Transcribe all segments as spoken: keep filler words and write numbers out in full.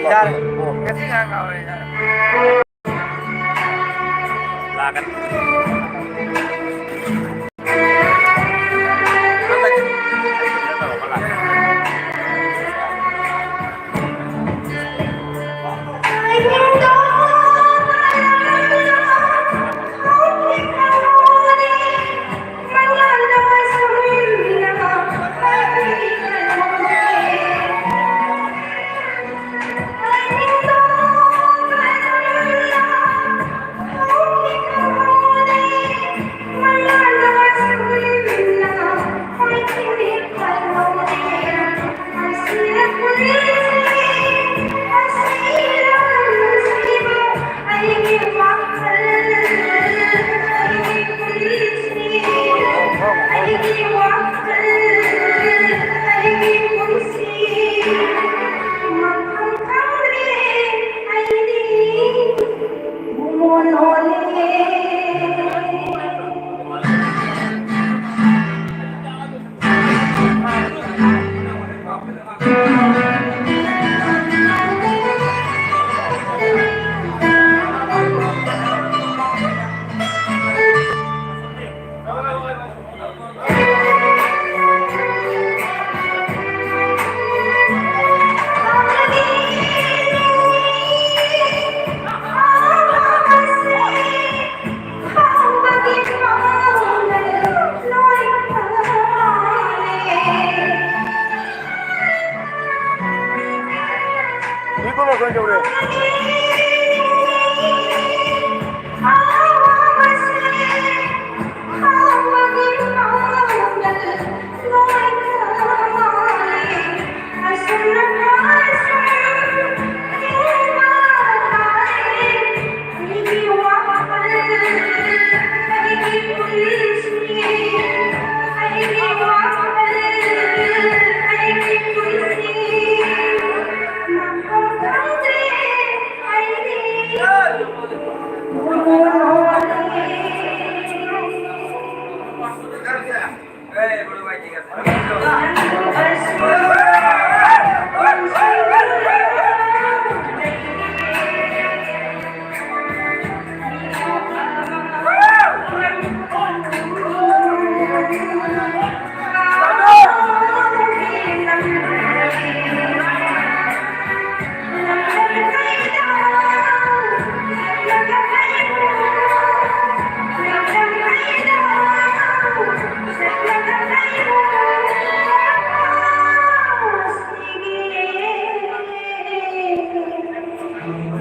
ꯌꯥꯔꯦ꯫ ꯉꯁꯤ ꯉꯥꯏꯍꯥꯛ ꯉꯥꯎꯔꯦ, ꯌꯥꯔꯦ꯫ ꯂꯥꯛꯀꯅꯤ꯫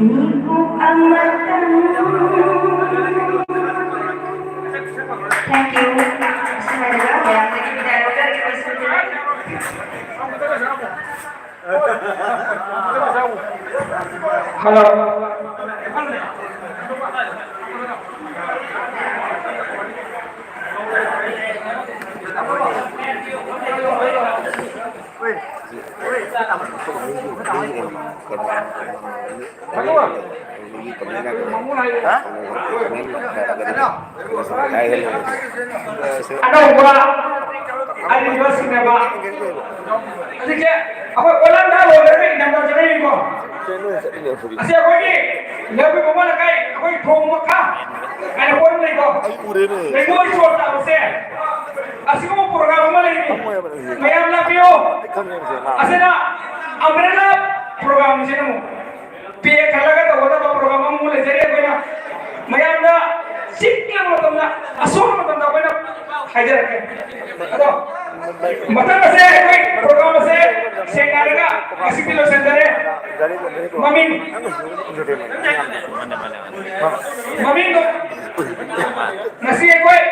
ꯃꯤꯀꯨꯞ ꯑꯃꯇꯪ꯫ Thank you꯫ ꯑꯁꯨꯃꯥꯏꯅ ꯃꯌꯥꯝꯗꯒꯤ ꯕꯤꯗꯥꯏ ꯂꯧꯖꯔꯒꯦ꯫ Hello꯫ ꯑꯅꯧꯕ ꯑꯔꯤꯕꯁꯤꯡꯅꯦꯕ꯫ ꯍꯧꯖꯤꯛꯁꯦ ꯑꯩꯈꯣꯏ ꯑꯣꯂꯥꯟꯗꯥ ꯂꯣꯏꯔꯒ ꯏꯟꯊꯝꯊꯥ ꯆꯠꯅꯔꯤꯀꯣ꯫ ꯑꯁꯤ ꯑꯩꯈꯣꯏꯒꯤ ꯂꯩꯕꯨꯡ ꯈꯣꯡꯕꯥꯟ ꯂꯩꯀꯥꯏ, ꯑꯩꯈꯣꯏ ꯊꯣꯡ ꯃꯈꯥ ꯍꯥꯏꯅ ꯄꯣꯠ ꯑꯃ ꯂꯩꯀꯣ꯫ ꯂꯩꯉꯣꯏ ꯁꯣꯔ ꯇꯥꯕꯁꯦ꯫ ꯑꯁꯤꯒꯨꯝꯕ ꯄ꯭ꯔꯣꯒ꯭ꯔꯥꯝ ꯑꯃ ꯂꯩꯔꯤ꯫ ꯃꯌꯥꯝ ꯂꯥꯛꯄꯤꯌꯨ꯫ ꯑꯁꯤꯅ ꯑꯝꯕ꯭ꯔꯦꯂꯥ ꯄ꯭ꯔꯣꯒ꯭ꯔꯥꯝꯁꯤꯅ ꯑꯃꯨꯛ ꯄꯦ ꯈꯜꯂꯒ ꯇꯧꯒꯗꯕ ꯄ꯭ꯔꯣꯒ꯭ꯔꯥꯝ ꯑꯃꯃꯨꯛ ꯂꯩꯖꯔꯤ꯫ ꯑꯩꯈꯣꯏꯅ ꯃꯌꯥꯝꯗ ꯆꯤꯛꯂꯕ ꯃꯇꯝꯗ, ꯑꯁꯣꯛꯂꯕ ꯃꯇꯝꯗ ꯑꯩꯈꯣꯏꯅ ꯍꯥꯏꯖꯔꯛꯀꯦ꯫ ꯑꯗꯣ ꯃꯊꯪ ꯑꯁꯦ ꯑꯩꯈꯣꯏ ꯄ꯭ꯔꯣꯒ꯭ꯔꯥꯝ ꯑꯁꯦ ꯁꯦꯡꯅ ꯍꯥꯏꯔꯒ ꯉꯁꯤꯗꯤ ꯂꯣꯏꯁꯤꯟꯖꯔꯦ꯫ ꯃꯃꯤꯡ, ꯃꯃꯤꯡꯗꯣ ꯉꯁꯤ ꯑꯩꯈꯣꯏ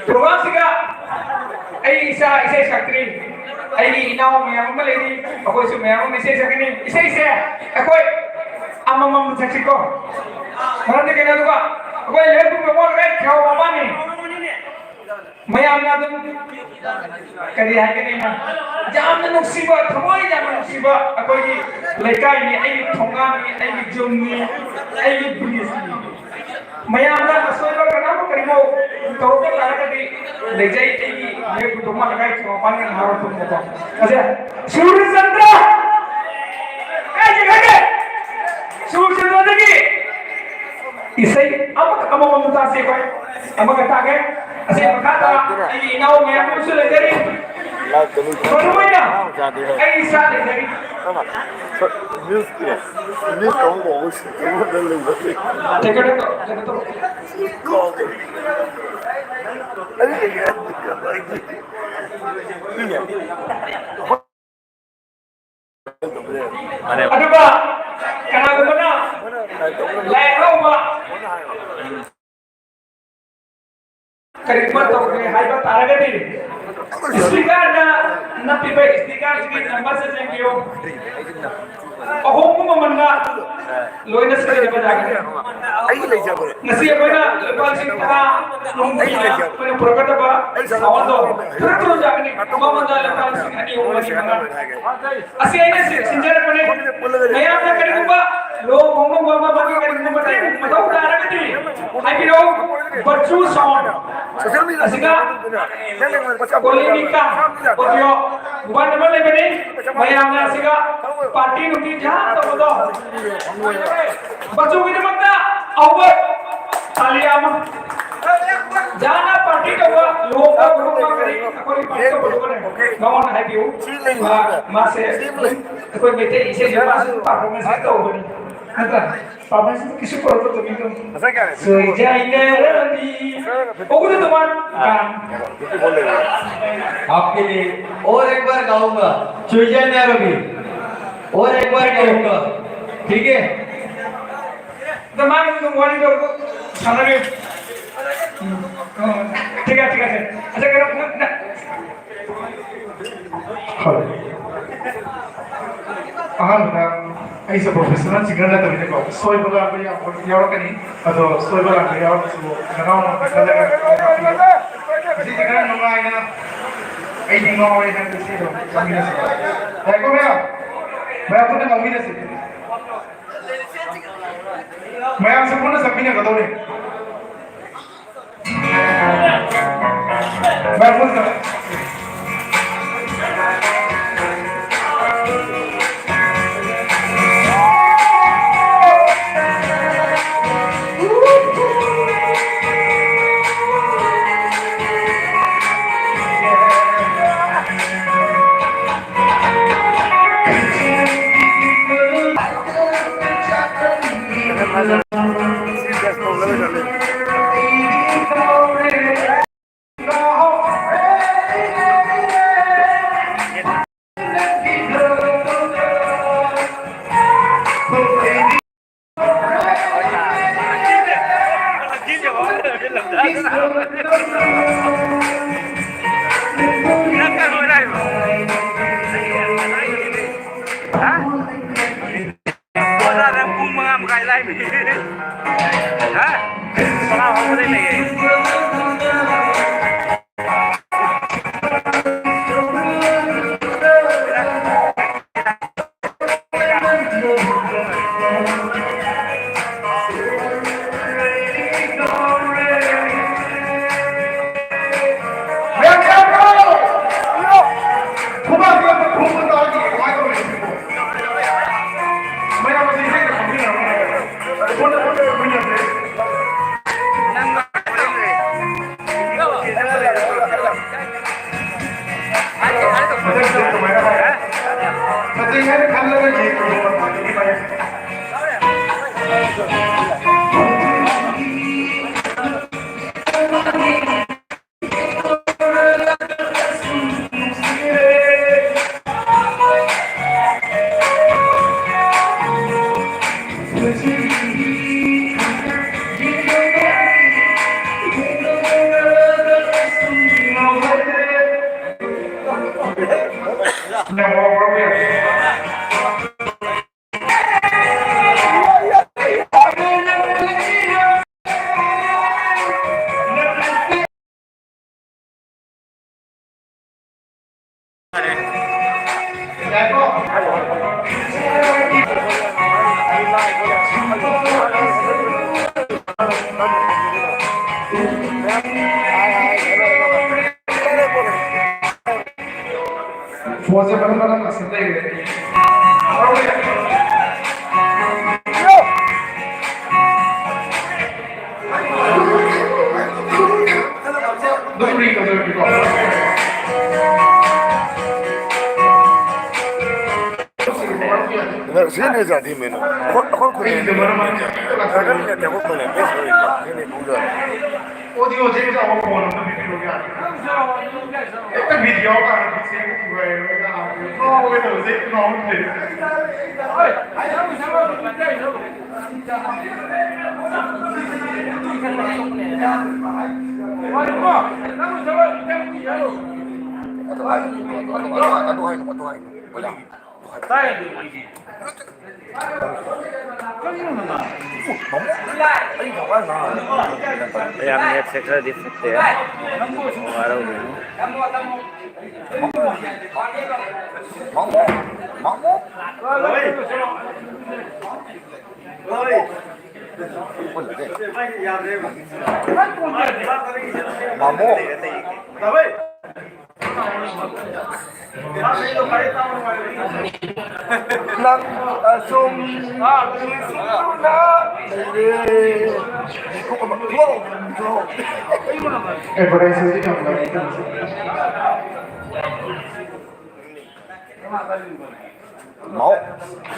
ꯄ꯭ꯔꯣꯒ꯭ꯔꯥꯝꯁꯤꯒ ꯑꯩ ꯏꯁꯥ ꯏꯁꯩ ꯁꯛꯇ꯭ꯔꯤ꯫ ꯑꯩꯒꯤ ꯏꯅꯥꯎ ꯃꯌꯥꯝ ꯑꯃ ꯂꯩꯔꯤ, ꯑꯩꯈꯣꯏꯁꯨ ꯃꯌꯥꯝ ꯑꯃ ꯏꯁꯩ ꯁꯛꯀꯅꯤ꯫ ꯏꯁꯩꯁꯦ ꯑꯩꯈꯣꯏ ꯑꯃꯃꯝ ꯁꯛꯁꯤꯀꯣ꯫ ꯃꯔꯝꯗꯤ ꯀꯩꯅꯣ, ꯑꯗꯨꯒ ꯑꯩꯈꯣꯏ ꯂꯩꯔꯛ ꯄꯨꯝꯕ ꯃꯣꯠꯂꯒ ꯈꯦꯋꯥ ꯃꯄꯥꯟꯅꯤ꯫ ꯃꯌꯥꯝꯅ ꯑꯗꯨꯝ ꯀꯔꯤ ꯍꯥꯏꯒꯅꯤ, ꯌꯥꯝꯅ ꯅꯨꯡꯁꯤꯕ, ꯊꯃꯣꯏ ꯌꯥꯝꯅ ꯅꯨꯡꯁꯤꯕ ꯑꯩꯈꯣꯏꯒꯤ ꯂꯩꯀꯥꯏꯅꯤ, ꯑꯩꯒꯤ ꯊꯣꯡꯒꯥꯟꯅꯤ, ꯑꯩꯒꯤ ꯌꯨꯝꯅꯤ, ꯑꯩꯒꯤ ꯕ꯭ꯔꯤꯖꯅꯤ꯫ ꯃꯌꯥꯝꯅ ꯑꯁꯣꯏꯕ ꯀꯅꯥꯕꯨ ꯀꯔꯤꯅꯣ ꯇꯧꯔꯛꯄ ꯇꯥꯔꯒꯗꯤ ꯂꯩꯖꯩ ꯑꯩꯒꯤ ꯃꯤꯑꯣꯏ ꯈꯨꯗꯤꯡꯃꯛ ꯂꯩꯀꯥꯏ ꯈꯨꯗꯤꯡꯃꯛ ꯄꯥꯡꯒꯜ ꯍꯥꯏꯕ ꯄꯨꯝꯅꯃꯛꯇꯣ꯫ ꯑꯁꯦ ꯁꯨꯔꯆꯟꯗ꯭ꯔ ꯀꯥꯏ ꯆꯠꯈ꯭ꯔꯒꯦ? ꯁꯨꯔꯆꯟꯗ꯭ꯔꯗꯒꯤ ꯏꯁꯩ ꯑꯃꯈꯛ ꯑꯃꯃꯝ ꯇꯥꯁꯦ ꯑꯩꯈꯣꯏ꯫ ꯑꯃꯒ ꯇꯥꯒꯦ꯫ ꯑꯁꯤ ꯃꯈꯥ ꯇꯥꯅ ꯑꯩꯒꯤ ꯏꯅꯥꯎ ꯃꯌꯥꯝ ꯑꯃꯁꯨ ꯂꯩꯖꯔꯤ꯫ ꯃꯔꯨ ꯑꯣꯏꯅ ꯑꯩ ꯏꯁꯥ ꯂꯩꯖꯔꯤ꯫ ꯀꯩꯅꯣ ꯇꯧ, ꯀꯩꯅꯣ ꯇꯧ꯫ ꯑꯗꯨꯒ ꯀꯅꯥꯒꯨꯝꯕꯅ ꯂꯥꯏ ꯍꯔꯥꯎꯕ ꯀꯔꯤꯒꯨꯝꯕ ꯇꯧꯒꯦ ꯍꯥꯏꯕ ꯇꯥꯔꯒꯗꯤ, ꯏꯁꯄꯤꯀꯔꯅ ꯅꯞꯄꯤꯕ ꯏꯁꯄꯤꯀꯔꯁꯤꯒꯤ ꯅꯝꯕꯔꯁꯦ ꯌꯦꯡꯕꯤꯌꯨ꯫ ꯑꯍꯣꯡꯕ ꯃꯃꯜꯗ ꯂꯣꯏꯅ ꯁꯤꯖꯤꯟꯅꯕ ꯌꯥꯒꯅꯤ꯫ ꯑꯩꯒꯤ ꯂꯩꯖꯕ꯫ ꯉꯁꯤ ꯑꯩꯈꯣꯏꯅ ꯂꯨꯄꯥ ꯂꯤꯁꯤꯡ ꯇꯔꯥ ꯑꯩꯒꯤ ꯂꯩꯖꯕ꯫ ꯑꯩꯈꯣꯏꯅ ꯄꯨꯔꯛꯀꯗꯕ ꯑꯩ ꯁꯥꯎꯟꯗꯣ ꯈꯔ ꯈꯨꯗꯣꯡ ꯆꯥꯒꯅꯤ꯫ ꯃꯃꯜꯗ ꯂꯨꯄꯥ ꯂꯤꯁꯤꯡ ꯑꯅꯤ ꯑꯍꯨꯝ ꯃꯔꯤ ꯃꯉꯥ꯫ ꯑꯁꯤ ꯑꯩꯅ ꯁꯤ-, ꯁꯤꯟꯖꯔꯛꯄꯅꯦ꯫ ꯃꯌꯥꯝꯅ ꯀꯔꯤꯒꯨꯝꯕ ꯂꯨꯍꯣꯡ ꯈꯣꯡꯗꯣꯡꯕ ꯑꯃ ꯑꯃꯒꯤ ꯀꯔꯤꯒꯨꯝꯕ ꯃꯇꯦꯡ ꯃꯊꯧ ꯇꯥꯔꯒꯗꯤ ꯍꯥꯏꯕꯤꯔꯛꯎ꯫ ꯕꯆꯨ ꯁꯥꯎꯟ ꯑꯁꯤꯒ ꯀꯣꯂꯤꯃꯤꯀꯥ ꯑꯣꯗꯤꯑꯣ ꯃꯣꯕꯥꯏꯜ ꯅꯝꯕꯔ ꯂꯩꯕꯅꯤ꯫ ꯃꯌꯥꯝꯅ ꯑꯁꯤꯒ ꯄꯥꯔꯇꯤ ꯅꯨꯡꯇꯤ ꯖꯥꯠ ꯇꯧꯕꯗꯣ ꯕꯆꯨꯒꯤꯗꯃꯛꯇ ꯑꯍꯧꯕ ꯇꯥꯂꯤ ꯑꯃ꯫ ꯖꯥꯠꯅ ꯄꯥꯔꯇꯤ ꯇꯧꯕ ꯂꯨꯍꯣꯡꯕ ꯈꯣꯡꯗꯣꯡꯕ ꯀꯔꯤ ꯑꯩꯈꯣꯏ ꯄꯥꯔꯇꯤ ꯇꯧꯕꯗꯨꯒꯅꯦ꯫ ꯃꯉꯣꯟꯗ ꯍꯥꯏꯕꯤꯌꯨ꯫ ꯃꯥ-, ꯃꯥꯁꯦ ꯑꯩꯈꯣꯏ ꯃꯩꯇꯩ ꯏꯁꯩꯁꯦ ꯃꯥꯁꯨ ꯄꯥꯔꯐꯣꯔꯃꯦꯟꯁ ꯇꯧꯕꯅꯤ꯫ ꯅꯠꯇ꯭ꯔꯥ? ꯄꯥꯔꯐꯣꯔꯃꯦꯟꯁ ꯀꯩꯁꯨ ꯄꯨꯔꯛꯄ ꯇꯧꯕꯤꯗꯣ꯫ ꯁꯣꯏꯖꯥꯏꯅꯔꯕꯤ꯫ ꯑꯣ, ꯎꯗ ꯇꯣꯃꯥꯟ꯫ आपके लिए और एक बार गाऊंगा, चुईजाने रवि, और एक बार गाऊंगा, ठीक है? ꯑꯗ ꯃꯥꯒꯤ ꯑꯗꯨꯝ ꯋꯥꯔꯤꯗꯣ ꯁꯥꯟꯅꯔꯦ꯫ ꯎꯝ, ꯎꯝ꯫ ठीक है, ठीक है, ठीक है। अच्छा, करो, ना, ना। ꯍꯣꯏ꯫ ꯑꯍꯥꯟꯕꯗ ꯑꯩꯁꯦ professional singer ꯅꯠꯇꯕꯅꯤꯅꯀꯣ, ꯁꯣꯏꯕ ꯂꯥꯟꯕ ꯌꯥꯝ ꯌꯥꯎꯔꯛꯀꯅꯤ꯫ ꯑꯗꯣ ꯁꯣꯏꯕ ꯂꯥꯟꯕ ꯌꯥꯎꯔꯒꯁꯨ ꯅꯅꯥꯎꯅ ꯈꯜꯂꯒ ꯉꯁꯤꯗꯤ ꯈꯔ ꯅꯨꯡꯉꯥꯏꯅ ꯑꯩꯗꯤ ꯉꯥꯎꯔꯦ ꯍꯥꯏꯕ ꯏꯁꯩꯗꯣ ꯆꯪꯃꯤꯟꯅꯁꯤ꯫ ꯌꯥꯏꯀꯣ ꯃꯌꯥꯝ? ꯃꯌꯥꯝ ꯄꯨꯟꯅ ꯉꯥꯎꯃꯤꯟꯅꯁꯤ꯫ ꯃꯌꯥꯝꯁꯦ ꯄꯨꯟꯅ ꯆꯪꯃꯤꯟꯅꯒꯗꯧꯔꯦ꯫ ꯍꯥ? ꯄꯨꯡ ꯃꯉꯥ ꯃꯈꯥꯏ ꯂꯥꯏꯃꯤ꯫ ꯍꯥ? ꯃꯉꯥ ꯍꯧꯕꯗꯩ ꯂꯩꯌꯦ꯫ ꯐꯣꯟꯁꯦ ꯃꯅꯨꯡ ꯃꯅꯨꯡ ꯅꯛꯁꯤꯟ ꯂꯩꯔꯦ꯫ ꯑꯗꯨꯝ ring ꯇꯧꯖꯔꯛꯀꯦꯀꯣ꯫ ꯁꯤꯅ ꯖꯥꯇꯤ ꯃꯦꯅꯨ꯫ ꯑꯩꯈꯣꯏ, ꯑꯩꯈꯣꯏ ꯈꯨꯟꯗ ꯑꯩꯒꯤꯗꯤ ꯃꯔꯝ ꯑꯃ ꯅꯠꯇꯦ, ꯑꯩꯈꯣꯏ ꯈꯨꯟꯗ ꯕꯦꯁ ꯑꯣꯏ꯫ ꯁꯤꯅ ꯊꯕꯛ ꯐꯅ ꯕꯦꯁ ꯑꯣꯏ꯫ ꯁꯤꯅ ꯈꯣꯡꯖꯕ꯫ Audio ꯁꯦ ꯆꯥꯎꯕ phone ꯑꯝꯇ ꯄꯤꯕꯤꯔꯛꯎ ꯌꯥꯗ꯭ꯔꯣ? ꯍꯦꯛꯇ video ꯀꯥꯟꯗ ꯄꯤꯁꯦ ꯎꯔꯦ, ꯉꯥꯎꯒꯦ ꯇꯧꯕꯁꯦ ꯉꯥꯎꯍꯟꯗꯦ꯫ ꯑꯗꯨ ꯍꯥꯏꯅꯨ, ꯑꯗꯨ ꯍꯥꯏꯅꯨ, ꯑꯗꯨ ꯍꯥꯏꯅꯨ, ꯑꯣꯖꯥ꯫ ꯀꯔꯤꯅꯣ ꯅꯪ? ꯌꯥꯝ ꯅꯦꯠꯁꯦ ꯈꯔꯗꯤ ꯐꯠꯇꯦ꯫ ꯋꯥꯔꯧꯕꯤꯅꯨ꯫ ꯃꯥꯃꯣ! ꯃꯥꯃꯣ! ꯃꯥꯃꯣ! ꯅꯪ ꯑꯁꯨꯝ ꯅꯤꯡꯁꯤꯡꯗꯨꯅ ꯂꯩꯔꯦ꯫ ꯊꯣꯛꯂꯛꯑꯣ, ꯊꯣꯛꯂꯛꯑꯣ꯫ ꯑꯦꯗꯚꯔꯇꯥꯏꯖꯁꯤ ꯌꯥꯝ ꯂꯩ꯫ ꯃꯥꯎ,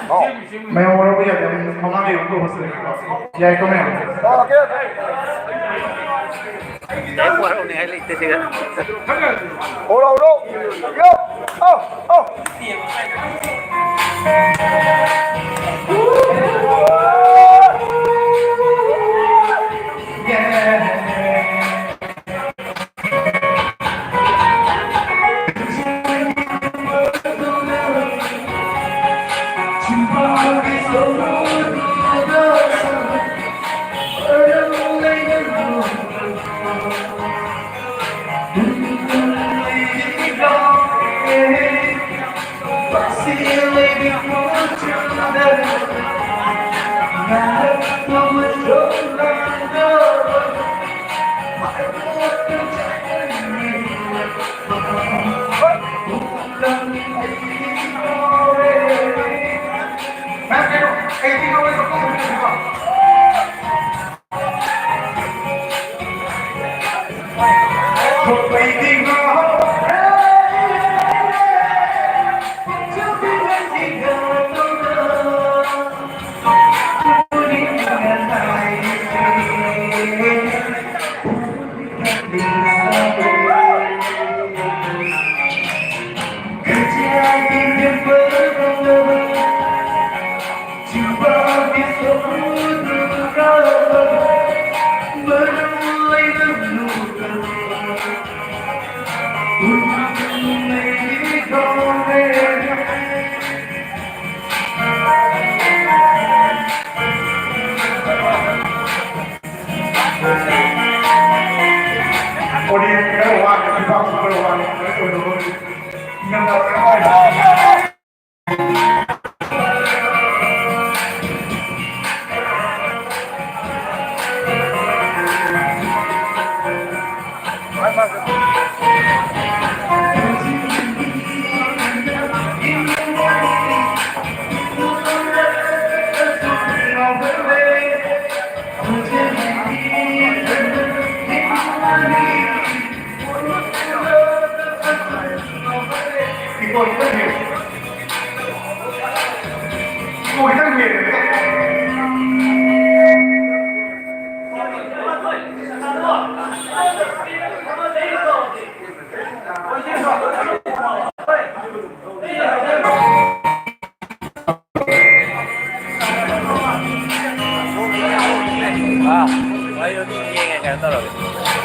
ꯃꯥꯎ꯫ ꯃꯌꯥꯝ ꯋꯥꯔꯧꯕ ꯌꯥꯗꯦ꯫ ꯃꯃꯥꯡ ꯂꯩꯕ ꯑꯃꯗꯣ ꯍꯣꯁꯇꯦꯜ꯫ ꯌꯥꯏꯀꯣ ꯃꯌꯥꯝ? Okay, okay. ꯀꯩꯝ ꯋꯥꯔꯧꯅꯤꯡꯉꯥꯏ ꯂꯩꯇꯦ ꯁꯤꯗ꯫ ꯍꯧꯔꯣ, ꯍꯧꯔꯣ꯫ ꯌꯣ, ꯑꯧ, ꯑꯧ꯫ ꯑꯥ, ꯋꯥꯔꯤꯗꯣ ꯑꯗꯨꯝ ꯌꯦꯡꯉꯦ, ꯀꯩꯅꯣ ꯇꯧꯔꯒꯦ꯫